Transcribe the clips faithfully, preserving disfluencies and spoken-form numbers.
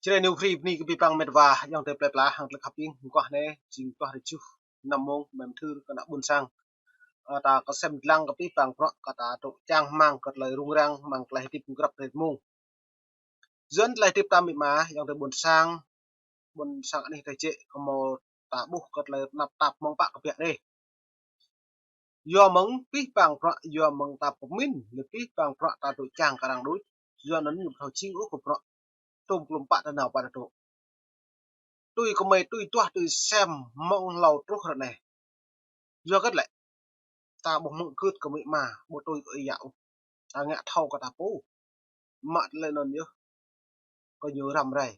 Jrai New Free bơni kơ abih bang met wa, ayŏng adơi plơi pla hăng tơlơi khăp ing, mơguah anai, jing mơguah rơjuh, năm mông, mơ̆ng thưr kơ ană ƀôn sang. Ơ, ta kơsem lăng kơ abih bang bruă, kơ ta dŏ čang rơmang kơ tơlơi rŭng răng, mơ̆ng tơlơi hơdip grăp hrơi mông. Yuan tơlơi hơdip ta amĭ ama, ayŏng adơi ƀôn sang, ƀôn sang anih ta jĕ, kơ hmâo ta ƀuh kơ tơlơi tơnap tap mơ̆ng pă kơ biă rê. Yua mơ̆ng abih bang bruă, yua mơ̆ng ta pơmĭn, lĕ abih bang bruă ta dŏ čang kơ arăng đôč. Yua anŭn ñu ƀu thâo jing ôh kơ bruă tôm klŭm pă ta nao pă ta dŏ. Tui kơmơi, tui tuah, tui sem, mơ̆ng hlâo truh ră anai. Yua hơget lĕ? Ta ƀuh mơ̆ng gưt kơ amĭ ama, ƀu tui kơ ơi yă ôh. Ta ngă thâo kơ ta pô. Mă tơlơi anŭn yơh. Kơ ñu răm rai.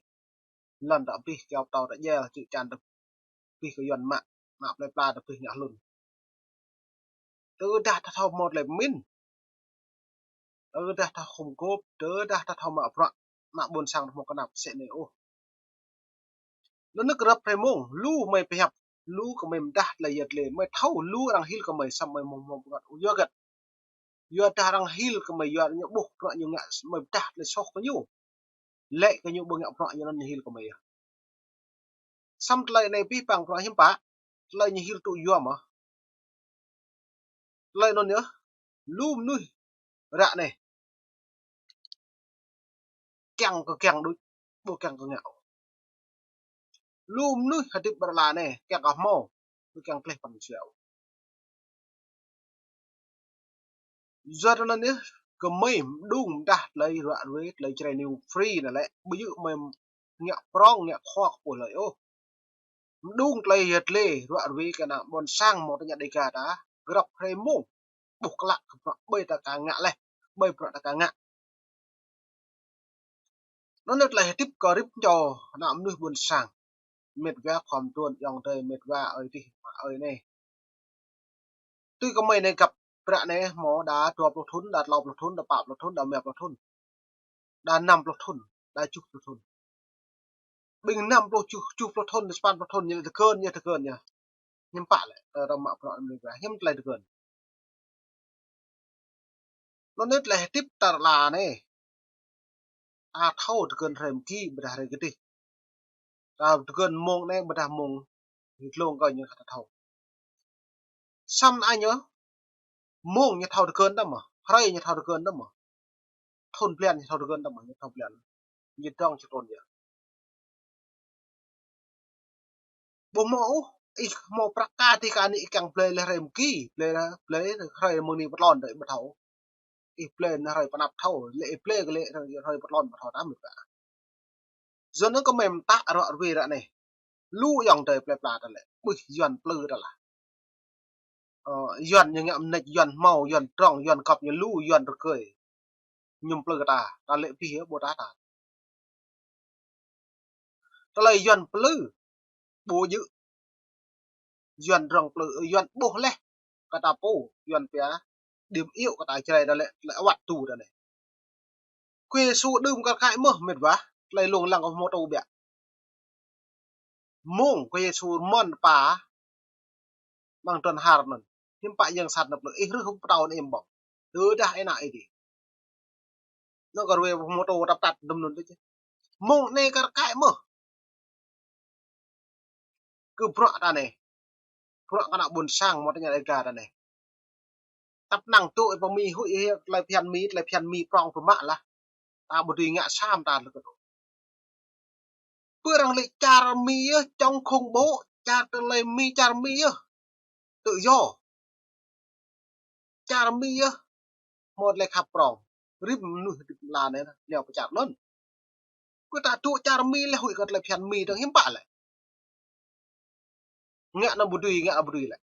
Lŏn ta abih kơyâo pơtâo ta djel, čư̆ čan ta abih kơ Yuan mă, ană plơi pla ta abih ngă hlŭn. Tơdah ta thâo hmâo tơlơi pơmĭn. Tơdah ta hum gôp, tơdah ta thâo mă bruă, ană ƀôn sang ta hmâo kơnăp sĕ anai ôh. Anŭn nơ̆ grăp hrơi mông, lu mơi pơhiăp, lu kơ mơi pơdah tơlơi yăt lĕ, mơi thâo lu arăng hil kơ mơi, samơ̆ mơi hmâo hmâo bruă ôh, yua hơget? Yua dah arăng hil kơ mơi, yua ñu ƀuh bruă ñu ngă, mơi pơdah tơlơi soh kơ ñu. Lĕ kơ ñu ƀu ngă bruă ñu anŭn ñu hil kơ mơi yơh. Samơ̆ tơlơi anai abih bang bruă hiư̆m pă, tơlơi ñu hil tŭ yua mơ̆. Tơlơi anŭn yơh, lu mơnuih ră anai kiăng kơ kiăng đôč, ƀu kiăng kơ ngă ôh. Lu mơnuih hơdip ƀơi ră anai, kiăng kơ hmâo, ƀu kiăng gleh pran jua ôh. Yua anŭn yơh, kơ mơi mơđung mơdah tơlơi ră ruai, tơlơi Jrai New Free anai lĕ, ƀu djơ̆ mơi ngă prong, ngă khua kơ pô hlơi ôh. Mơđung tơlơi yăt lĕ, ră ruai kơ ană ƀôn sang mơ̆ng tơña Dêga ta, grăp hrơi mông, ƀuh klă kơ bruă ƀơi ta ka ngă leh, ƀơi bruă ta ka ngă. Anŭn nơ̆ tơlơi hơdip kơ rĭm čô ană mơnuih ƀôn sang. Met wa khŏm tuan ayŏng adơi met wa ơi adih, ơi anai. Tui kơ mơi anai găp bruă anai hmâo đa dua pluh thŭn, đa klâo pluh thŭn, đa pă pluh thŭn, đa rơma pluh thŭn. Đa năm pluh thŭn, đa tơjuh pluh thŭn. Ƀing năm pluh tơjuh, tơjuh pluh thŭn, sapăn pluh thŭn, ñu lĕ tơgơ̆n, ñu tơgơ̆n ñu. Hiư̆m pă lĕ, tơ rơmă bruă anai, hiư̆m tơlơi tơgơ̆n. Anŭn nơ̆ tơlơi hơdip ta ră anai. Ta thâo tơgơ̆n hrơi mơgi, ƀôdah hrơi kơdih. Ta tơgơ̆n mông anai, ƀôdah mông, ñu dlông kơ ñu ta thâo. Samơ̆ anai ñu, mông ñu thâo tơgơ̆n đăm mơ̆, hrơi ñu thâo tơgơ̆n đăm mơ̆. Thŭn blan ñu thâo tơgơ̆n đăm mơ̆, ñu thâo blan. Ñu dŏng čơtrôn yơh. Ƀu hmâo ôh, ih hmâo prăk ka tih ka anai ih kiăng blơi leh hrơi mơgi, blơi leh, blơi hrơi mơ̆ng anai pơtlôn đơi ƀu thâo. Ih blơi anai hrơi pơnăp thâo, lĕ ih blơi kơ lĕ hrơi, hrơi pơtlôn ƀu thâo tơdah mơ̆ ka. Yua anŭn kơ mơi mơtă ră ruai ră anai. Lu ayŏng adơi plơi pla ta lĕ, ƀuh Yuan plư ta lah. Ơ, Yuan ñu ngă mơneč, Yuan hmâo, Yuan trong, Yuan găp ñu lu, Yuan rơgơi. Ñu plư kơ ta, ta lĕ abih yơh ƀu ta ta. Tơlơi Yuan plư, ƀu djơ̆. Yuan rŏng plư, Yuan ƀuh leh kơ ta pô, Yuan pia, điểm yếu kơ ta Jrai ta lĕ, lĕ wăt tu ta anai. Khua Yêsu đưm kar kaĭ mơ̆ met wa, tơlơi lông lăng kơ hmâo tŭ biă. Mông Khua Yêsu rơmơn pă, mơ̆ng trơn har anŭn. Hiư̆m pă yang sat năp lơ, ih rưh pơtâo anai ƀơ̆ng. Tơdah ih nă ih dih. Anŭn kơ ruai mô tô tăp tăt dŭm anŭn tơ čih. Mông anai kar kaĭ mơ̆. Kơ bruă ta anai. Bruă kơ ană ƀôn sang mơ̆ng tơña Dêga ta anai. Tăp năng tŭ ih pơ Mi huĭ ih tơlơi phiăn Mi, tơlơi phiăn Mi prong pơmă lah. Ta ƀu dưi ngă sa mơta lơ kơ tŭ. Pơ arăng lĕ čar Mi yơh, chống khủng bố, čar tơlơi Mi, čar Mi yơh. Tự do. Čar Mi yơh. Mơ̆ tơlơi khăp prong. Rĭm mơnuih hơdip lăn anai, nao pơ čar anŭn. Kơ ta tŭ čar Mi lĕ huĭ kơ tơlơi phiăn Mi dơ̆ng hiư̆m pă lĕ. Ngă anăm ƀu dưi, ngă anăm ƀu dưi lĕ.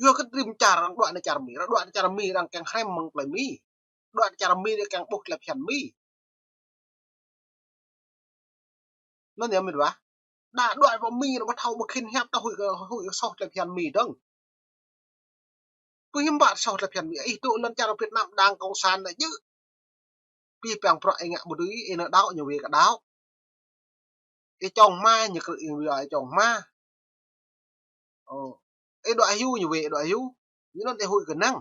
Yua kơ rĭm čar arăng đuaĭ nao čar Mi, arăng đuaĭ nao čar Mi arăng kiăng hrăm mơ̆ng tơlơi Mi. Đuaĭ nao čar Mi arăng kiăng ƀuh tơlơi phiăn Mi. Anŭn yơh met wa. Đa đuaĭ pơ Mi arăng ƀu thâo ƀu khĭn hiăp ta huĭ kơ, huĭ kơ soh tơlơi phiăn Mi dơ̆ng. Pơ hiư̆m pă soh tơlơi phiăn Mi, ih tŭ lŏn čar Việt Nam Đảng Cộng sản anai djơ̆. Abih bang bruă ih ngă ƀu dưi, ih nao đaŏ ñu wai kơ đaŏ. Ih čŏng hma ñu krư̆ ih wai čŏng hma. Ơ. Ih đuaĭ hyu ñu wai đuaĭ hyu. Ñu anŭn ih huĭ kơnang.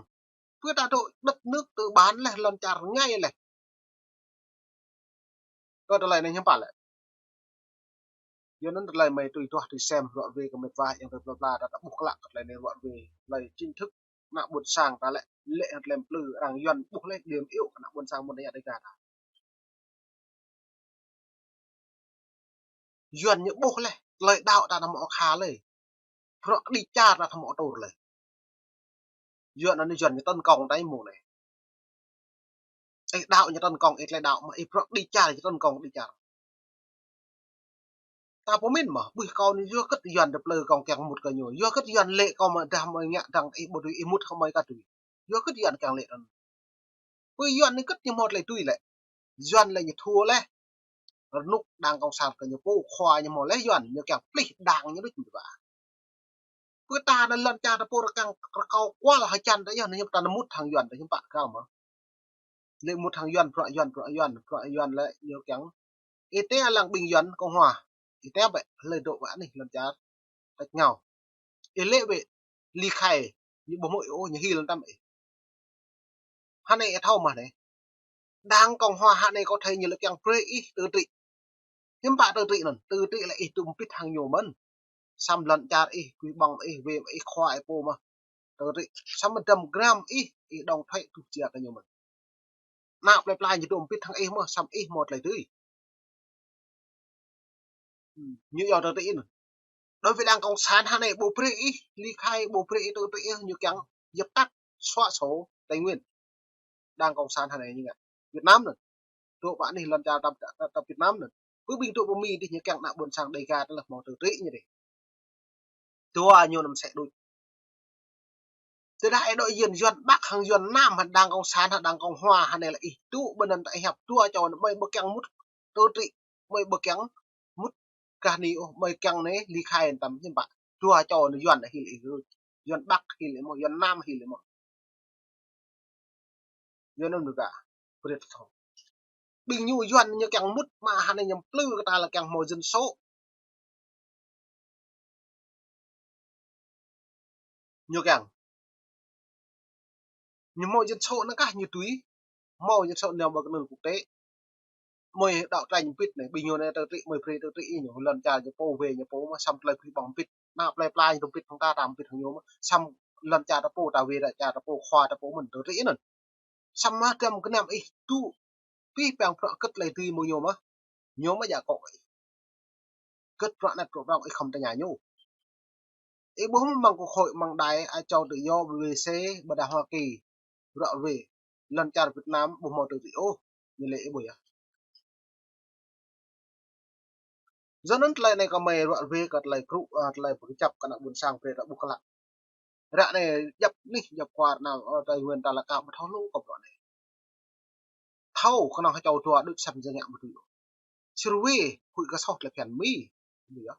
Pơ ta tŭ đất nước tư bản leh, lŏn čar rơngai leh. Kơ tơlơi anai hiưm pă lĕ. Yua anŭn tơlơi mơi tui tuah tui sem ruă ruê kơ met wa yang tơlơi pla pla ta, ta ƀuh klă kơ tơlơi anai ruă ruê. Tơlơi chính thức ană ƀôn sang ta lĕ, lĕ tơlơi plư arăng Yuan ƀuh lĕ điểm yếu kơ ană ƀôn sang mơ̆n ta yă Dêga ta. Yuan ñu ƀuh lĕ, tơlơi đaŏ ta ta mơ̆ kha lĕ. Bruă kơđi čar ta ta mơ̆ tur lĕ. Yuan anŭn Yuan ñu tấn công ta mơ̆ng anai. Ih đaŏ ñu tấn công ih tơlơi đaŏ, mă ih bruă kơđi čar ñu tấn công kơđi čar. Ta pơmĭn mơ̆, ƀuh kâo anai yua hơget Yuan tơplư kâo kiăng mŭt kơ ñu. Yua hơget Yuan lĕ kâo mă dah mơi ngă dăng ih ƀu dưi ih mŭt hăng mơi ka dưi. Yua hơget Yuan kiăng lĕ anŭn. Pơ Yuan anai hơget ñu hmâo tơlơi tui lĕ. Yuan lĕ ñu thua lĕ. Rơnŭk đảng cộng sản kơ ñu pô khua ñu hmâo lĕ Yuan, ñu kiăng plih đảng ñu đôč ñu ƀă. Pơ ta anai lŏn čar ta pô rơkăng rơkâo kual hơjăn ta yơh, anai hiưm ta anai mŭt hăng Yuan ta hiưm pă kơ mơ̆. Lĕ mŭt hăng Yuan, bruă Yuan, bruă Yuan, bruă Yuan lĕ ñu kiăng. Ih tĕ lăng ƀing Yuan Cộng hòa. Ih tĕ bĕ, hlơi dŏ ƀă anih lŏn čar. Tĕč ngao. Ih lĕ bĕ, ly khai, ñu ƀu hmâo ih ôh, ñu hil tăm ih. Hơnai ih thâo mơ̆ anai. Đảng Cộng hòa hơnai kâo thâo ñu lĕ kiăng brơi ih tự trị. Hiưm pă tự trị anŭn, tự trị lĕ ih dŏ mpit hăng ñu mơ̆n. Săm lŏn čar ih, kui ƀơ̆ng ih, wê ih, khua ih pô mơ̆. Tự trị, săm mơdăm gram ih, ih đóng thuế tuh jia kơ ñu mơ̆n. Ană plơi pla ñu dŏ mpit hăng ih mơ̆, săm ih hmâo tơlơi dưi. Hm, ñu yua tự trị anŭn. Đối với đảng cộng sản hơnai ƀu brơi ih, ly khai ƀu brơi ih, tự trị ih, ñu kiăng dập tắt, xóa sổ Tây Nguyên. Đảng cộng sản hơnai ñu ngă. Việt Nam anŭn. Dŏ ƀă anih lŏn čar ta, ta, ta Việt Nam anŭn. Pơ ƀing dŏ pơ Mi dih ñu kiăng ană ƀôn sang Dêga ta lĕ hmâo tự trị ñu dih. Dua ñu năm sĕ đôč. Tơdah ih dŏ Yuan, Yuan Bắc hăng Yuan Nam hăng đảng cộng sản hăng đảng cộng hòa hơnai lĕ ih dŏ ƀơi anŭn ta ih hiăp dua čô anŭn mơi ƀu kiăng mŭt tự trị, mơi ƀu kiăng mŭt kah ni ôh, mơi kiăng anai ly khai tăm hiưm pă. Dua čô anŭn Yuan hil ih đôč. Yuan Bắc hil ih mơ̆, Yuan Nam hil ih mơ̆. Yuan anŭn gah. Brơi ta thâo. Ƀing ñu Yuan ñu kiăng mŭt mă hơnai ñu plư kơ ta lĕ kiăng hmâo dân số. Ñu kiăng. Ñu hmâo dân số anŭn kah ñu tui. Hmâo dân số nao ƀơi kơnưl quốc tế. Mơi đaŏ trănh mpit anai, ƀing ñu anai tự trị, mơi brơi tự trị ñu, lŏn čar ñu pô wê ñu pô mơ̆, săm tơlơi pơhiăp ƀơ̆ng mpit. Ană plơi pla ñu mpit hăng ta, ta mpit hăng ñu mơ̆, săm lŏn čar ta pô, ta wê ta čar ta pô, khua ta pô mơ̆n tự trị anŭn. Săm mơ̆ tơm kơnăm ih dŏ pĭ păng bruă hơget tơlơi dưi mơ̆ng ñu mơ̆. Ñu mơ̆ djă akŏ ih. Hơget bruă anăp bruă prŏng ih khŏm tơña ñu. Ih ƀuh mơ̆ng quốc hội, mơ̆ng đài, a châu tự do, B B C, ƀôdah Hoa Kỳ, bruă wê, lŏn čar Việt Nam ƀu hmâo tự trị ôh, ñu lĕ ih ƀuh yơh. Yua anŭn tơlơi anai kơ mơi ruă ruê kơ tơlơi krŭ, ơ, tơlơi pơkơjăp kơ ană ƀôn sang brơi ta ƀuh klă. Ră anai djăp anih, djăp kwar ană, ơ, Tây Nguyên ta lăk kơ ƀu thâo lu kơ bruă anai. Thâo kơnơ̆ng hơčâo dua đôč săm jing ngă ƀu dưi. Sir wê huĭ kơ soh tơlơi phiăn Mi. Ƀu yơh.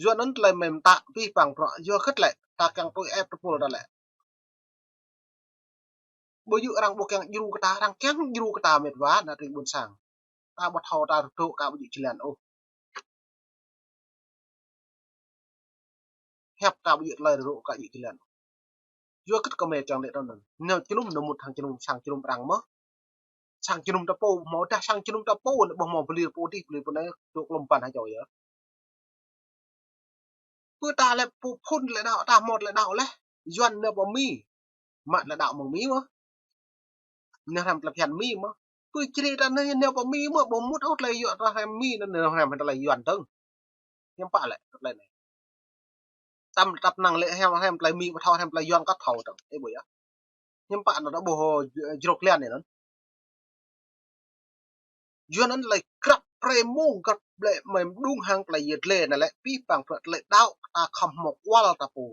Yua anŭn tơlơi mơ̆n ta pĭ păng bruă, yua hơget lĕ, ta kiăng tui ĕp tơpul ta lĕ. Ƀu djơ̆ arăng ƀu kiăng djru kơ ta, arăng kiăng djru kơ ta met wa, ană tring ƀôn sang. Ta ƀu thâo ta rơdŏ kơ ƀu djơ̆ jơlan ôh. Hiăp kơ ƀu djơ̆ tơlơi rơdŏ kơ ƀu djơ̆ jơlan. Yua hơget kơ mơi kiăng lĕ tui anŭn. Nao jơnum nao mŭt hăng jơnum sang jơnum arăng mơ̆. Sang jơnum ta pô, hmâo dah sang jơnum ta pô, anai ƀu hmâo bơlir pô dih, bơlir pô anai, dŏ klŏm ƀăn hơčâo yơh. Pơ ta lĕ pô phŭn lĕ đaŏ, ta hmâo lĕ đaŏ leh. Yuan nao pơ Mi. Mă lĕ đaŏ mơ̆ng Mi mơ̆. Nao hrăm tơlơi phiăn Mi mơ̆. Pơ Jrai ta nao, nao pơ Mi mơ̆, ƀu mŭt ôh tơlơi Yuan, ta hrăm Mi, nao hrăm tơlơi Yuan dơ̆ng. Hiưm pă lĕ, tơlơi anai. Tăm tăp năng lĕ hrăm, hrăm tơlơi Mi ƀu thâo, hrăm tơlơi Yuan kơ thâo dơ̆ng. Ih ƀuh yơh. Hiưm pă anŭn ta ƀuh, ơ, jrŏk lian anŭn. Yua anŭn tơlơi krăp prê mông krăp lĕ mơi mơđung hăng tơlơi yơh lĕ anai lĕ pĭ păng bruă tơlơi đaŏ ta khŏm hmâo kual ta pô.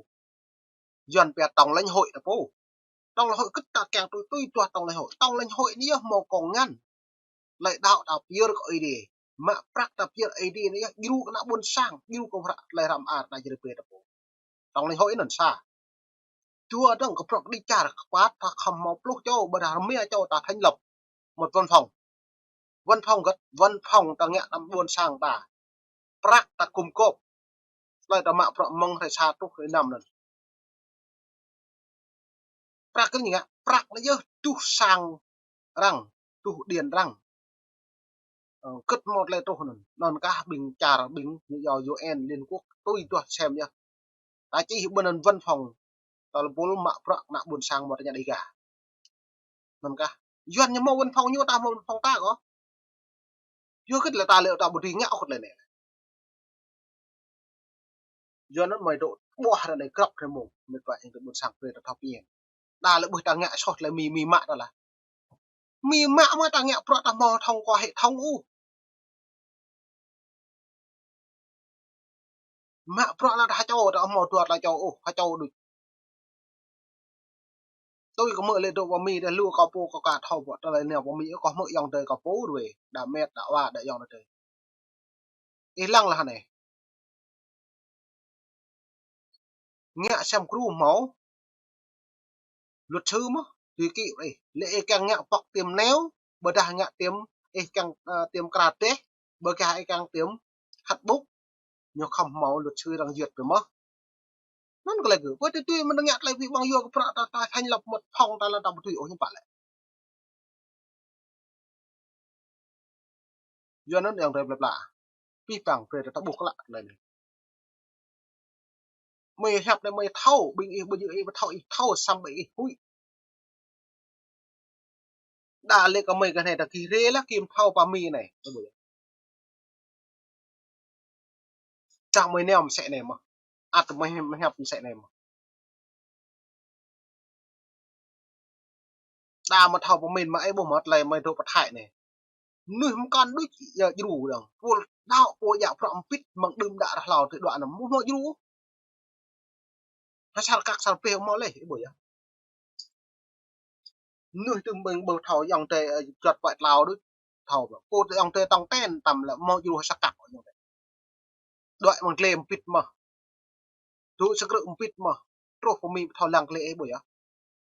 Yuan pia tổng lãnh hội ta pô. Tổng lãnh hội hơget ta kiăng tui tui tuah tổng lãnh hội. Tổng lãnh hội anai yơh hmâo kông ngăn. Tơlơi đaŏ ta pơyơr kơ Ơi Adai. Mă prăk ta pơyơr Ơi Adai anai yơh djru kơ ană ƀôn sang, djru kơ hră tơlơi hrăm ar ană Jrai pê ta pô. Tổng lãnh hội anŭn sa. Dua dơ̆ng kơ bruă kơđi čar kơpă ta khŏm hmâo pluh čô, ƀôdah rơma čô ta thành lập một văn phòng. Văn phòng hơget, văn phòng ta ngă ană ƀôn sang ta. Prăk ta gum gôp. Tơlơi ta mă bruă mơ̆ng hrơi sa truh hrơi năm anŭn. Prăk kơ ñu ngă, prăk anai yơh tuh sang arăng, tuh điện arăng. Ơ, kơ̆t mơ̆ tơlơi truh anŭn. Anŭn kah ƀing čar ƀing ñu yua U N Liên Quốc tui tuah sem yơh. Ta čih ƀơi anŭn văn phòng, ta lơbŭl mă bruă ană ƀôn sang mơ̆ ta ña Đêga. Anŭn kah. Yuan ñu hmâo văn phòng ñu, ta hmâo văn phòng ta kơ. Yua kơ tơlơi ta lĕ ta ƀu dưi ngă kơ tơlơi anai. Yua anŭn mơi dŏ ƀuah ră anai krăp rơmông, mĕt wa ing tơ ƀôn sang brơi ta thâo pơñen. Đa lĕ ƀuh ta ngă soh tơlơi Mi, Mi mă ta lah. Mi mă mơ̆ ta ngă bruă ta hmâo thông qua hệ thống ôh. Mă bruă lah ta ha čô, ta hmâo dua tơlơi čô ôh, ha čô đôč. Tui kơ hmư̆ lĕ dŏ pơ Mi đa lu kâo pô kâo ka thâo ƀuh tơlơi anai pơ Mi, kâo hmư̆ ayŏng adơi kâo pô ruai. Đa mĕt, đa wa, đa ayŏng adơi. Ih lăng lah anai. Ngă sem gru hmâo luật sư mơ̆, tui kĭ ih. Lĕ ih kiăng ngă pŏk tiêm neo, ƀôdah ngă tiêm, ih kiăng, ơ, tiêm kra teh, ƀôdah ih kiăng tiêm hăt ƀŭk, ñu khŏm hmâo luật sư arăng duyệt kơ mơ̆. Anŭn kơ lĕ kơ, ƀơi tui tui mơ̆n ngă tơlơi pơhiăp ƀơ̆ng yua kơ bruă ta, ta thành lập một phòng ta lăng ta ƀu tui ôh ñu pă lĕ. Yua anŭn ayŏng adơi plơi pla. Pih păng brơi ta ƀuh klă tơlơi anai. Mơi hiăp anai mơi thâo, ƀing ih ƀu djơ̆ ih ƀu thâo, ih thâo samơ̆ ih huĭ. Đa lĕ kơ mơi kơ anai ta gih rê lah kơ ih thâo pơ Mi anai. Čang mơi neo mơsĕ anai mơ̆. Ăt mơi hiăp mơsĕ anai mơ̆. Đa mă thâo pơmĭn mă ih ƀuh mă tơlơi mơi dŏ pơ Thái anai. Mơnuih mơkăn đôč yơh djru dơ̆ng. Pô đaŏ pô djă bruă mơbit mơ̆ng đưm đă ră hlâo tơdruă anŭn mơ̆ hmâo djru. Ha sar kăk sar peh mơ̆ leh, ih ƀuh yơh. Mơnuih tơm ƀing ƀuh thâo ayŏng adơi, ơ, juăt pơai tlâo đôč. Thâo, pô ayŏng adơi tong ten tăm lĕ hmâo djru ha sar kăk ayŏng adơi. Đuaĭ mơ̆ng glai mơbit mơ̆. Dŏ sa krư̆ mơbit mơ̆. Truh pơ Mi ƀu thâo lăng glai ih ƀuh yơh.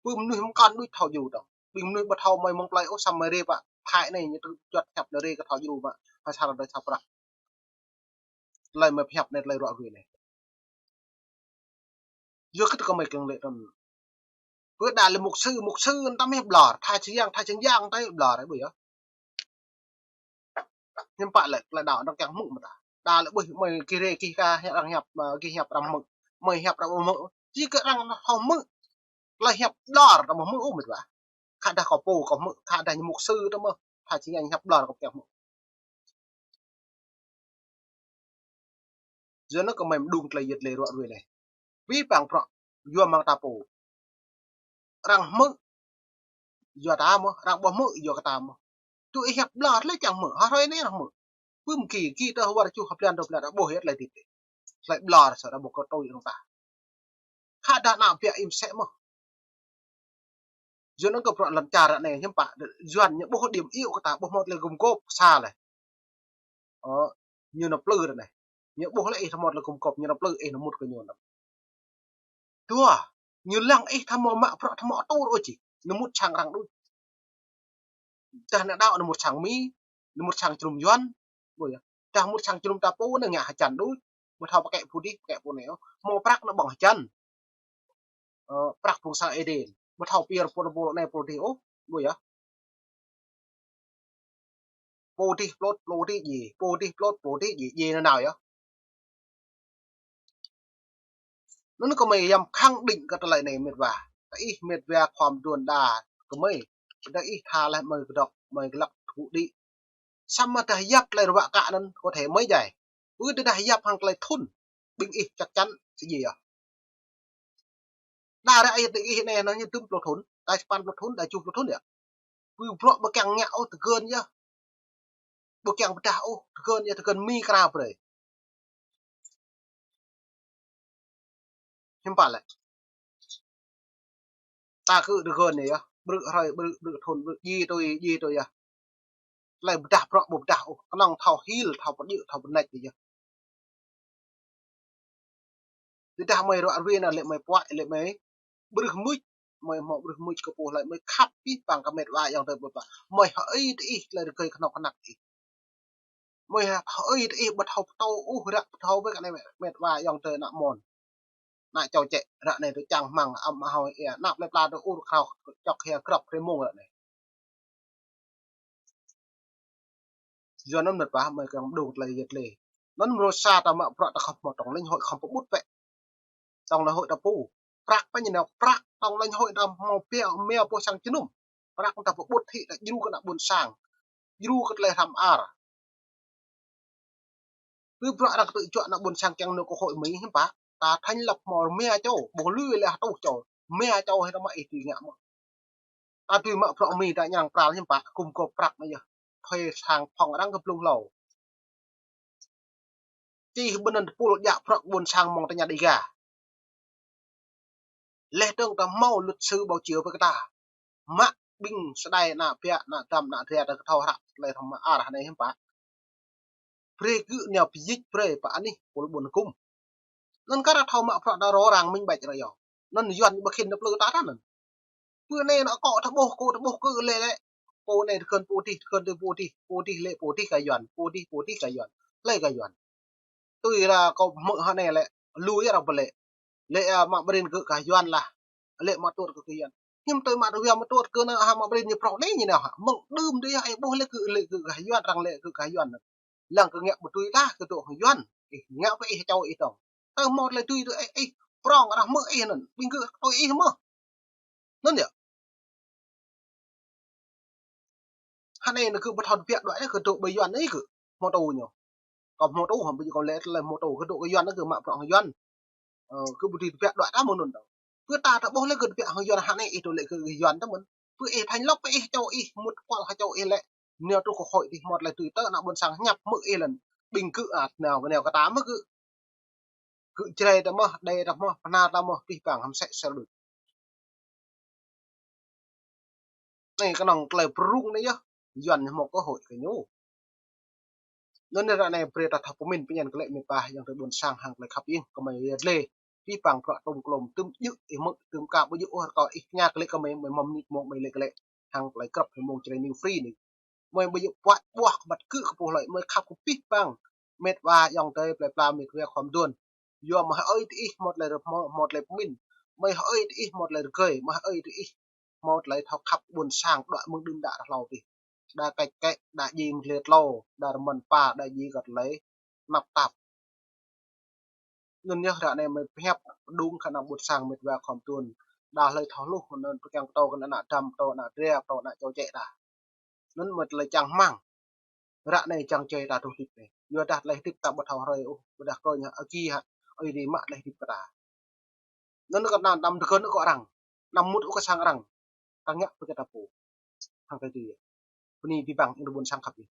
Pô mơnuih mơkăn đôč thâo djru dơ̆ng. Ƀing mơnuih ƀu thâo mơi mơ̆ng plơi ôh samơ̆ mơi rê pă Thái anai ñu tơl juăt hiăp anai rê kơ thâo djru mă. Ha sar anai sa prăk. Tơlơi mơi pơhiăp anai tơlơi ruă ruai anai. Yua kơ tơ kơ mơi kiăng lĕ tơm. Pơ đa lĕ mục sư, mục sư tăm ih ƀlŏr, tha čang yang, tha čang yang tăm ih ƀlŏr, ih ƀuh yơh. Hiư̆m pă lĕ, tơlơi đaŏ arăng kiăng hmư̆ mơ̆ ta. Đa lĕ ƀuh mơi gih rê, gih ka, arăng hiăp, ơ, gih hiăp arăng hmư̆. Mơi hiăp arăng ƀu hmư̆. Či kơ arăng hmư̆. Tơlơi hiăp ƀlŏr arăng ƀu hmư̆ ôh mĕt wa. Khă dah kâo pô kâo hmư̆, khă dah ñu mục sư tăm mơ̆. Tha čang yang hiăp ƀlŏr kâo kiăng hmư̆. Yua anŭn kơ mơi mơđung tơlơi yơh tơlơi ruă ruai anai. Pih păng bruă, yua mơ̆ng ta pô. Arăng hmư̆, yua ta mơ̆, arăng ƀu hmư̆, yua kơ ta mơ̆. Tui ih hiăp ƀlŏr lĕ čang hmư̆, ha hrơi anai arăng hmư̆. Pơm ki, ki tơ hwar čuh ha blan tơ blan, ƀuh yơh tơlơi tip. Tơlơi ƀlŏr sa arăng ƀu kơ tui arăng ta. Khă dah ană biă ih mơsĕ mơ̆. Yua anŭn kơ bruă lŏn čar anai hiư̆m pă, Yuan ñu ƀuh điểm yếu kơ ta, ƀuh hmâo tơlơi gum gôp sa leh. Ơ, ñu nao plư ră anai. Ñu ƀuh lĕ ih hmâo tơlơi gum gôp, ñu nao plư ih nao mŭt kơ ñu anŭn. Dua, ñu lăng ih tha hmâo mă bruă tha hmâo atur ôh či. Nao mŭt sang arăng đôč. Dah nao đaŏ nao mŭt sang Mi, nao mŭt sang jơnum Yuan. Ƀuh yơh. Dah mŭt sang jơnum ta pô nao ngă hơjăn đôč. Ƀu thâo pơkĕ pô dih, pơkĕ pô anai ôh. Hmâo prăk nao ƀơ̆ng hơjăn. Ơ, prăk phung sang Êđen. Ƀu thâo pơyơr pô anai pô anai pô dih ôh. Ƀuh yơh. Pô dih plôt, pô dih djai, pô dih plôt, pô dih djai, djai nanao yơh. Anŭn kơ mơi yăm khẳng định kơ tơlơi anai mĕt wa. Tơ ih mĕt wa khŏm đuôn đa kơ mơi. Tơ ih tha leh mơi kơdŏk, mơi glăk tơgŭ đĭ. Samơ̆ dah yap tơlơi ruă kă anŭn có thể mơi djai. Ƀu tơdah yap hăng tơlơi thun, ƀing ih chắc chắn sẽ djai yơh. Đa ră ih, ih anai anŭn ñu dŭm pluh thun, đa sapăn pluh thun, đa tơjuh pluh thun yơh. Ƀu bruă ƀu kiăng ngă ôh tơgơn yơh. Ƀu kiăng pơdah ôh tơgơn yơh, tơgơn Mi kra brơi. Hiư̆m pă lĕ. Ta kơ tơgơn anai yơh, ƀrư̆ hrơi, ƀrư̆, ƀrư̆ thun, ƀrư̆ djai tui, djai tui yơh. Tơlơi pơdah bruă ƀu pơdah ôh, kơnơ̆ng thâo hil, thâo pơdjơ̆, thâo pơneč yơh. Tơdah mơi ruă ruai anŭn lĕ mơi puăi, lĕ mơi ƀrư̆ mưč, mơi hmâo ƀrư̆ mưč kơ pô hlơi, mơi khăp pih păng kơ mĕt wa ayŏng adơi ƀu pă. Mơi hơĭ tơ ih tơlơi rơgơi kơnơ̆ng kơnăk ih. Mơi hơĭ tơ ih ƀu thâo pơtô ôh, ră ƀu thâo ƀĕ kơ anai mĕt wa ayŏng adơi ană mơ̆n. Ană čô čĕ ră anai tơ čang hmăng, ăm hao ia, ană plơi pla tơ ur krao, čŏk hia krăp rơmông ră anai. Yua anŭn mơ̆n pă mơi kơ̆ng đung tơlơi yet lĕ. Anŭn mrô sa ta mă prăk ta khŏm hmâo tŏng lĕ hơi khŏm pơƀut pĕ. Tŏng lĕ hơi ta pô. Prăk pă ñu nao prăk tŏng lĕ hơi ta hmâo pia mia pô sang jơnum. Prăk ta pơƀut hĭ ta djru kơ ană ƀôn sang. Djru kơ tơlơi hrăm ar. Ƀu prăk arăng kơtư̆ juă ană ƀôn sang kiăng nao kơ hội Mi hiư̆m pă. Ta thành lập hmâo mia čô, ƀu lui lĕ hơtuh čô. Mia čô hơi ta mă ih tui ngă mơ̆n. Ta tui mă prăk Mi ta ñang pral hiư̆m pă, gum gôp prăk anai yơh. Thuê sang phòng arăng kơ blung hlâo. Čih ƀơ̆n anŭn tơpul djă prăk ƀôn sang mơ̆ng tơña Đêga. Leh dơ̆ng ta hmâo luật sư bảo chữa pơ kơ ta. Mă ƀing sơđai ană biă, ană dăm, ană dra ta kơ thâo hră tơlơi hrăm ar anai hiư̆m pă. Brơi gơ̆ nao pơjĭt brơi pơ anih pul ƀôn gum. Anŭn kar thâo mă prăk ta rŏ răng minh bạch ră yơh. Anŭn Yuan ƀu khĭn ta plư ta ta anŭn. Pơ anai anŭn akŏ ta ƀuh, kơ ta ƀuh kơ lĕ lĕ. Pô anai tơkơn pô tih, tơkơn tơ pô tih, pô tih lĕ pô tih kơ Yuan, pô tih, pô tih kơ Yuan. Lĕ kơ Yuan. Tui ra kơ hmư̆ hă anai lĕ, lui arăng pơlĕ. Lĕ, a, mă ƀrin gơ̆ kơ Yuan lah. Lĕ mă tuăt gơ̆ kơ Yuan. Hiư̆m tui mă tui mă tuăt gơ̆ anŭn hă mă ƀrin ñu prŏng anai ñu nao hă. Mơ̆ng đưm dih hă ih ƀuh lĕ gơ̆ lĕ gơ̆ kơ Yuan arăng lĕ gơ̆ kơ Yuan. Lăng kơ ngă ƀu tui tah kơ dŏ Yuan. Ih ngă pơ ih čô ih tŏng. Tơ hmâo tơlơi tui tui ih, ih prŏng arăng hmư̆ ih anŭn. Ƀing gơ̆ tui ih mơ̆n. Anŭn yơh. Hă anai anŭn gơ̆ ƀu thâo tơbiă đuaĭ kơ dŏ ƀơi Yuan anai gơ̆. Hmâo tui ñu. Kơ hmâo tui hă ƀu djơ̆ kơ lĕ tơlơi hmâo tui kơ dŏ kơ Yuan anŭn gơ̆ mă prŏng Yuan. Ơ, gơ̆ ƀu tui tơbiă đuaĭ tah mơ̆n anŭn tơ. Pơ ta ta ƀuh lĕ gơ̆ tơbiă hăng Yuan hă anai ih dŏ lĕ gơ̆ kơ Yuan tơ mơ̆n. Pơ ih thành lập pơ ih čô ih mŭt kual hă čô ih lĕ. Nao truh kơ hội tih hmâo tơlơi tui tơ ană ƀôn sang hiăp hmư̆ ih lĕ. Ƀing gơ̆ a nao kơ nao kơ ta mơ̆ gơ̆. Gơ̆ Jrai ta mơ̆, Đê ta mơ̆, Bahnar ta mơ̆, pih pang hăm sĕ sel đuč. Anai kơnơ̆ng tơlơi prŭng anai yơh, Yuan ñu hmâo cơ hội kơ ñu. Anŭn ră anai brơi ta thâo pơmĭn pơñen kơ lĕ mĕt wa ayŏng adơi ƀôn sang hăng tơlơi khăp iêng kơ mơi yet lĕ. Pih pang prăk tŭm klôm tŭm djơ̆ ih mơ̆ tŭm ka ƀu djơ̆ ôh rơkâo ih tơña kơ lĕ kơ mơi, mơi mơ̆ng nik mông mơi lĕ kơ lĕ hăng tơlơi krăp hăng mông Jrai New Free anai. Mơi ƀu djơ̆ puăč ƀuah kơ băt kơ kơ pô hlơi, mơi khăp kơ pih pang mĕt wa ayŏng adơi plơi pla mĕt wa khŏm duôn. Yua mơi hơi tơ ih hmâo tơlơi rơp hmâo, hmâo tơlơi pơmĭn. Mơi hơi tơ ih hmâo tơlơi rơgơi, mơi hơi tơ ih hmâo tơlơi thâo khăp ƀôn sang đuaĭ mơ̆ng đưm đă ră hlâo tih. Đa kač kač, đa djai mơ̆ng tơlơi tlâo, đa rơmơn pa, đa djai kơ tơlơi tơnap tap. Anŭn yơh ră anai mơi pơhiăp pơđung kơ ană ƀôn sang mĕt wa khŏm duôn. Đa hlơi thâo hluh anŭn pơkiăng pơtô kơ ană dăm, pơtô ană dra, pơtô ană čô čĕ ta. Anŭn mơi tơlơi čang hmang. Ră anai čang čơi ta truh hơdip anai. Yua dah tơlơi hơdip ta ƀu thâo hrơi ôh, ƀôdah kơ ñu agi hă, ơi dih mă tơlơi hơdip kơ ta. Anŭn kơ anăm tơgơ̆n kơ arăng, anăm mŭt ôh kơ sang arăng. Ta ngă pơ kơ ta pô. Hăng tơlơi tui. Bơni pih pang ayŏng adơi ƀôn sang khăp iêng.